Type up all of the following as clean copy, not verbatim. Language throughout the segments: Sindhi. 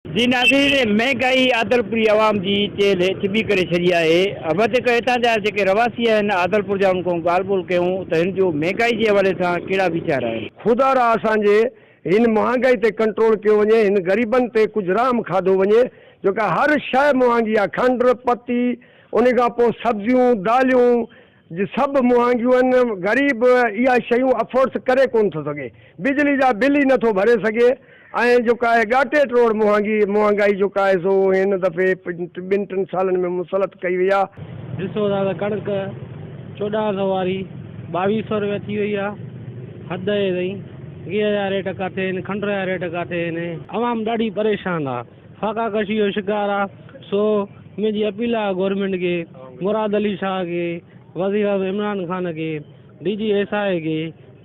جي ناظرين مهنگائي عادلپوري عوام جي چيلهه چٻي ڪري ڇڏي آهي. وڌيڪ هتان جا جيڪي رهواسي آهن عادلپور جا انهن کان ڳالهه ٻولهه ڪيون ته هن جو مهنگائي جي حوالي سان ڪهڙا ويچار آهن. خدا را اسان جي هن مهانگائي تي ڪنٽرول ڪيو وڃي هن غريبن تي ڪجهه رحم کاڌو وڃي جو ڪا هر شئي مهانگي آ کنڊ پتي انهي کان پوء سبزيون داليون جي سڀ مهانگيون آهن، غريب اها شيون افورڊس ڪري ڪونه ٿو سگهي، بجلي جا بل ئي نٿو ڀري سگهي ۽ جيڪا آهي ڳاٽي ٽوڙ مهانگي مهانگائي جيڪا آهي سو هن دفعي ٻن ٽن سالن ۾ مسلط ڪئي وئي آهي. ڏسو ٿا ته ڪڻڪ 14 سو واري 22 سو روپيا ٿي وئي آهي، حد آهي سائين، گيهه جا ريٽ ڪاٿي آهن، کنڊ جا ريٽ ڪاٿي آهن، عوام ڏاڍي پريشان آهي. فاقا ڪشي جو شڪار آ سو منهنجي اپيل آ گورنمينٽ کي مراد علي شاهه کي وزير اعظم عمران خان کي ڊي جي ايس I کي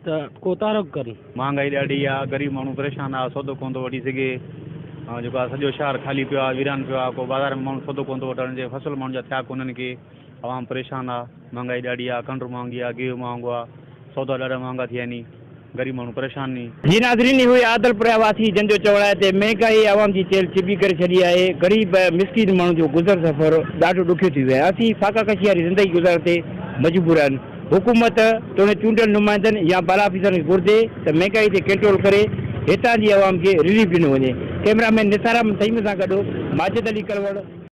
ته ڪو تحرڪ ڪن. مهانگائي ڏاڍي آ غريب ماڻهو پريشان آ سودو ڪونه ٿو وٺي سگهي ۽ جيڪو آ سڄو شهر خالي پيو آ ويران پيو آ ڪو بازار ۾ ماڻهو سودو ڪونه ٿو وٺڻ اچي فصل ماڻهن جا ٿيا ڪونهن ڪي عوام پريشان آ مهانگائي ڏاڍي آ کنڊ مهانگي آ گيهه مهانگو آ سودا ڏاڍا مهانگا ٿي ويا آهن غريب ماڻهو پريشان ني. جي ناظرين اهي عادلپور رهواسي جن جو چوڻ آهي ته مهنگائي عوام جي چيلهه چٻي ڪري ڇڏي آهي غريب مسڪين ماڻهن جو گذر سفر ڏاڍو ڏکيو ٿي ويو آهي اسين فاقا ڪشي واري زندگي گذارڻ تي مجبور آهن حڪومت توڻي چونڊيل نمائندن يا بالا آفيسرن کي گهرجي ته مهنگائي تي ڪنٽرول ڪري هتان جي عوام کي رليف ڏنو وڃي ڪئميرا مين نثار احمد ٿهيم سان گڏ ماجد علي ڪلوڙ.